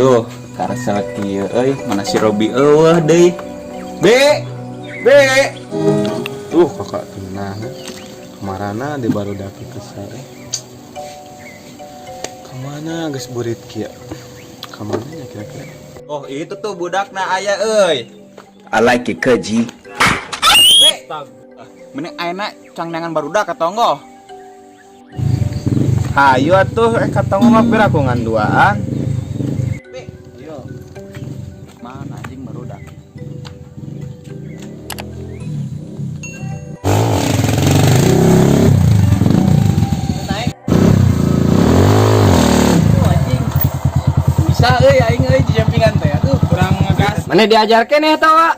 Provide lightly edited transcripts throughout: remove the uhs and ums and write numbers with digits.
Duh, karasa kieu euy, mana si Robi eueuh deui. B. B. Tuh kakak tenang. Kemarana di baru daki kesal eh. Kemana geus burit kieu? Kemana ya kira-kira? Oh, itu tuh budakna aya euy. I like it, G. Mending ayeuna cangdangan barudak ka tonggoh. Hayu atuh eh katong mah pira aku ngan duaan. B. Ayo. Mana anjing barudak? Naik. Tuh, anjing. Bisa euy aing euy jumpingan teh. Aduh, kurang ngegas. Mana diajarkeun ya tawa?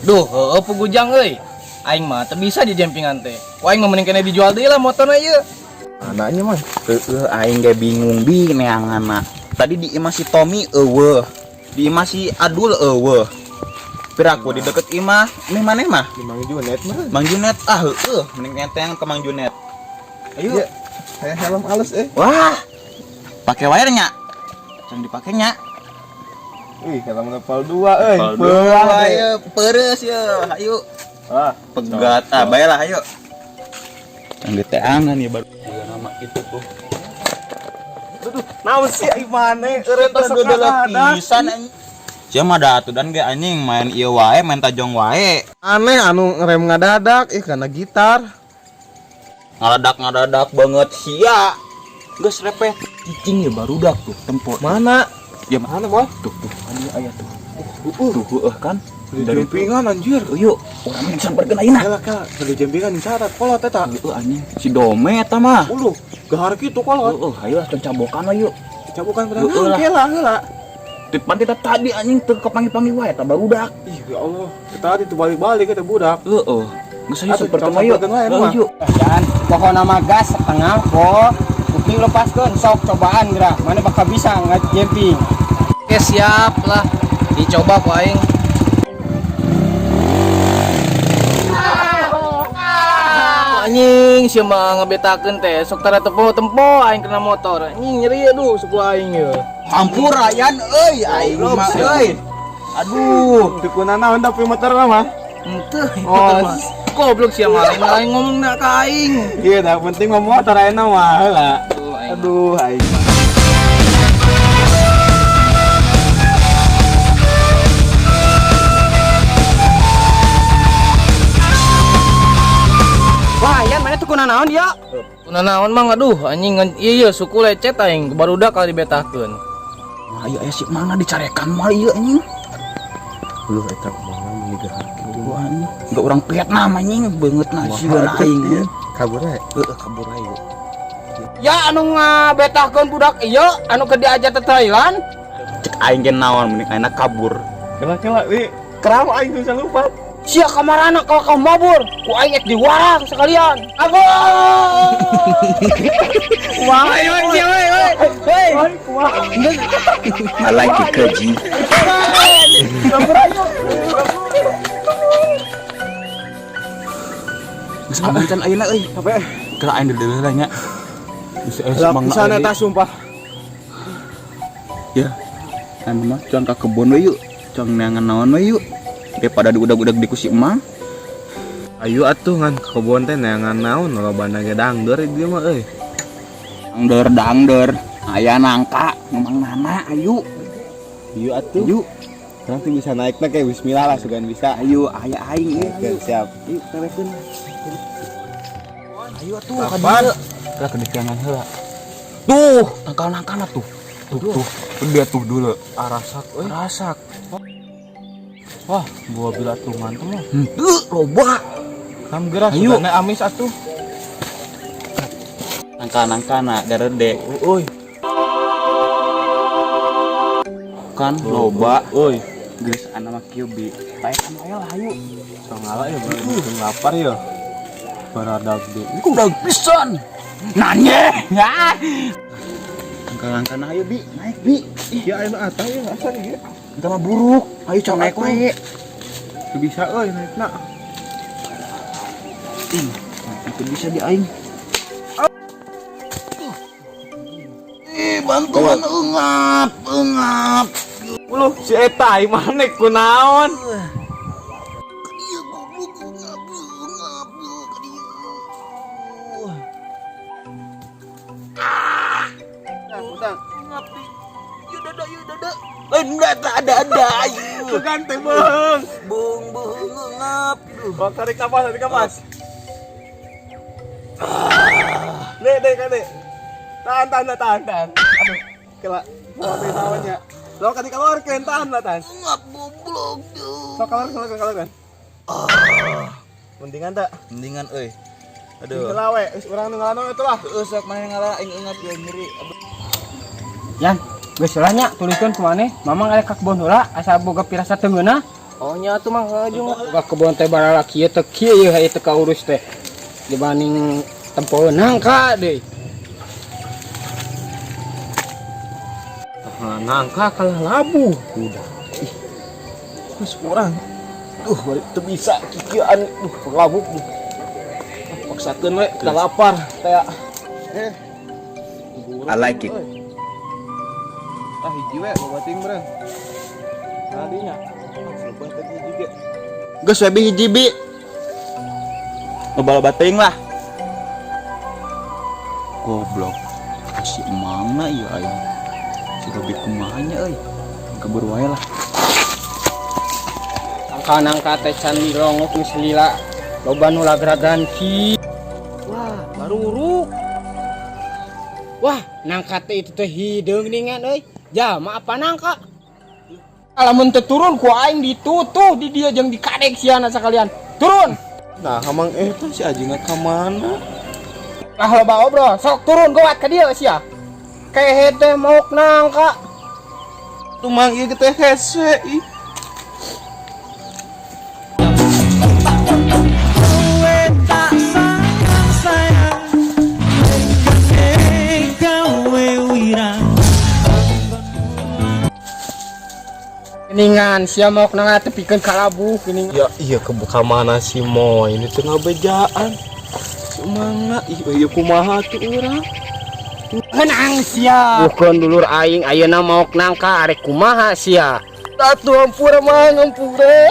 Duh, heueuh pugujang euy. Aing mah teu bisa di jumpingan teh. Ku aing mah mending kene dijual deui lah motorna ieu. Anaknya mah. Heeh, aing ge bingung bi neanganna. Tadi di imah si Tommy eueuh. Di imah si Adul eueuh. Piraku di deket imah, nih maneh mah? Di Mang Junet mah. Mang Junet ah heueuh, mending enteng ke Mang Junet. Ayo. Iya. Kayak helm halus eh. Wah. Pakai wire nya. Jangan dipake nya. Wih, helm level 2 euy. Level dua, ayo peres ya. Ayo. Ah, Pegat ah bae lah ayo. Yang diteangan ya baru. Juga nama itu tuh. Naon sih ai maneh eureun teh Aduh, pisan anjing. Sia mah da atuh dan ge anjing main ieu wae, main tajong wae. Aneh anu ngerem ngadadak ih karena gitar. Ngadadak-ngadadak banget sia. Geus repeh. Cicing ya barudak tuh tempo. Mana? Ya Mana, Boy? Tuh tuh kan ieu aya tuh. Tuh heueuh kan. Dari jumpingan anjir. Yuk, urang mah disamperkeun ayeuna. Kela kela, dari jumpingan dicatat kolot eta. Heueuh anjing, si Dome eta mah. Uluh, gahar kitu kolot. Heueuh, hayu lah tong cabokan lah yuk. Cabukan Heueuh lah. kela heula. Pan kita tadi anjing teu kepanggih-panggih wae eta barudak. Ih, ya Allah. Tadi tuh balik-balik eta budak. Heueuh. Geus ayo Atuh, samperkeun wae yuk. samperkeun wae, Heueuh, mah. yuk. Dan pokokna mah gas setengah po. Kuping lepaskeun sok cobaan geura. Mana bakal bisa ngejemping. Oke, siap lah. Dicoba ku aing. Anjing sia mah ngebetakeun teh sok tara tempo-tempo aing kena motor. Anjing nyeri aduh suku aing ye. Hampura yan euy aing mah euy. Aduh, Teu kuna naon tapi motor mah. Henteu. Oh. Goblok sia mah lain lain ngomong na ka aing. Iya, dah penting mah motor ayeuna mah heula. Aduh, aing. Aduh, aing. Wah, Yan mana tuh kuna naon dia? Kuna naon mang aduh anjing ieu ieu suku lecet aing barudak kali dibetahkeun. Nah, ieu aya si mana dicarekan mah ieu anjing. Lu eta kumaha mun gahar kitu. Wah, anjing. Enggak orang Vietnam anjing beungeutna si aing. Iya, kabur ae. Heeh, kabur ae. Ya anu ngabetahkeun budak ieu anu keur diajar teh Thailand. Cek aing ge naon mending ayeuna kabur. Kela kela, ih, keram aing bisa lupa. Sia kamarana kalau kau mabur, ku aing ek diwarang sekalian. Aduh. Wah, woi, woi, woi, woi. I like it, G. Geus aman can ayeuna euy. Capek. Geura aing deuleuh lah nya. Geus aya Lah semangna pisan euy. eta sumpah. Ya. Anu mah cang ka kebon we yuk. Cang neangan naon we yuk. Daripada diudag-udag di ku si emang. Ayo atuh ngan ke kebon teh neangan naon lobana ge dangdeur di dieu mah euy. Dangder dangder. Aya nangka ngomong nana ayo. Ieu atuh. Ayo. Nanti bisa naik na kayak bismillah lah sugan bisa. Ayo aya aing ieu. Oke, siap. Ayo telekeun. Ayo atuh ka Kapan? dieu. Lah ke dikiangan heula. Tuh, tangkal-nangkana tuh. Tuh tuh. Dia tuh dulu. Arasak euy. Rasak. Wah, gua bila tungan tuh mah. Henteu loba. Kam geura Ayo. sugana amis atuh. Nangka-nangkana garede. Euy, Kan loba. euy. Geus ana mah kieu bi. Paekan wae lah ayo. Sangala ya baru lapar ya. Baradag deui. Udah pisan. Nanye. Ya. Nangka-nangkana ayo bi, naik bi. Ih, Ya ayeuna atah ya asa ieu. eta mah buruk. Ayo cang naik wae. Teu bisa euy naikna. Ih, itu bisa di aing. Ih, Bantuan, eungap, eungap. Uluh, si eta aing maneh kunaon? Ieu goblok, eungap, eungap, ka dieu. Ngap di. Ieu dada, ieu dada. Lain dada ada ada ayo. Bukan teh bang. Bung bung ngap. Duh. Bang, tarik napas, tarik napas. Dek, dek, dek. Tahan, tahan, tahan, tahan. Aduh, kela. Mau teh naonnya. Lo kan dikeluarkan, tahan lah, tahan. Ngap goblok. Duh. Sok keluar, keluar, keluar kan. Mendingan tak? Mendingan euy. Aduh. Kela we, geus urang nu ngalano itu lah. Heeh, sok maneh ngala aing eungap ya nyeri. Yan, geus lah nya tulikeun ku maneh. Mamang aya ka kebon heula asa boga pirasa teu ngeunah. Oh nya atuh Mang, heuh. Boga kebon teh barala kieu teh kieu ieu teh kaurus teh. Dibanding tempo nangka deui. Nah, nangka kalah labuh. Udah. Ih. Geus urang. Duh, bari teu bisa kikieuan. Duh, labuh. Duh. Paksakeun we, da lapar teh. Eh. I like it. Ah, hiji we, loba teuing meureun. Tadinya. Loba teh hiji ge. Geus we bi hiji bi. Loba-loba teuing lah. Goblok. Si emangna ieu aing. Si Robi kumaha nya euy. Kabur wae lah. Nangka-nangka teh can dilongok geus lila. Loba nu lagragan ki. Wah, baruruk. Wah, nangka teh itu teh hideung ningan euy. Jama apa nangka? Lamun teu turun ku aing ditutuh di dieu jeung dikadek siana sakalian. Turun. Nah, hamang eta si Ajina ka mana? Ah loba obrol, sok turun gowat ka dieu sia. Kehe teh mauk nangka. Tuh mang ieu teh hese ih. Geningan sia mauk nangka tepikeun ka labuh geuning. Ya iya kebuka mana si Mo ini teh ngabejaan. Si Mangna ih ieu kumaha tuh urang. Menang sia. Bukan dulur aing ayeuna mauk nangka arek kumaha sia. Atuh hampura mang hampura.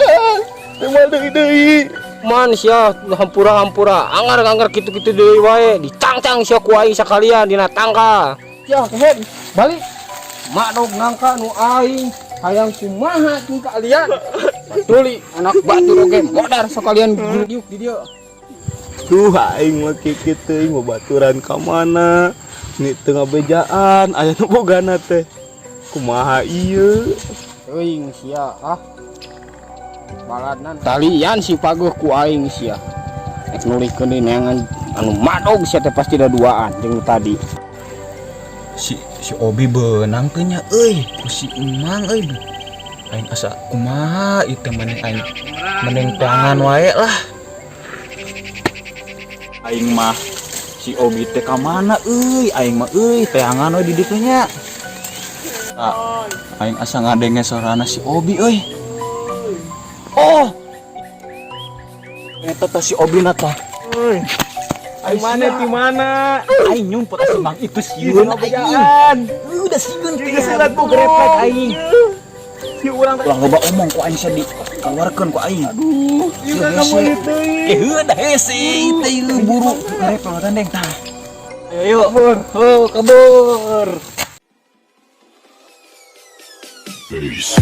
Teu moal deui deui. Man sia hampura-hampura anggar-anggar kitu-kitu deui wae dicangcang sia ku aing sakalian dina tangka. Sia kehed balik. Madog nangka nu aing hayang kumaha jeung kalian. Tuli anak batur oge modar sakalian diuk di dieu. Duh aing mah kieu teuing babaturan ka mana? Ni teu ngabejaan aya nu bogana teh. Kumaha ieu? Teuing sia ah. Baladnan talian si paguh ku aing sia. Rek nulikeun deui neangan anu madog sia teh pasti da duaan jeung tadi. Si si Obi beunang teh nya euy, ku si Emang euy. Aing asa kumaha ieu teh mending aing mending teangan wae lah. Aing mah si Obi teh ka mana euy? Aing mah euy teangan we di ditu nya. Ah, aing asa ngadenge sorana si Obi euy. Oh. Eta teh si Obi na tah. Aing mana di mana? Aing nyumput asa mang itu sieun aing. Udah sieun teh. Geus selat bu Gereplek aing. Si urang teh Ulah loba omong ku aing sia dikeluarkeun ku aing. Aduh, ieu ka meuli teuing. Eh heuh da hese teh ieu buru. Ngarepel tandeng tah. Ayo yuk. Ho kabur. Peace.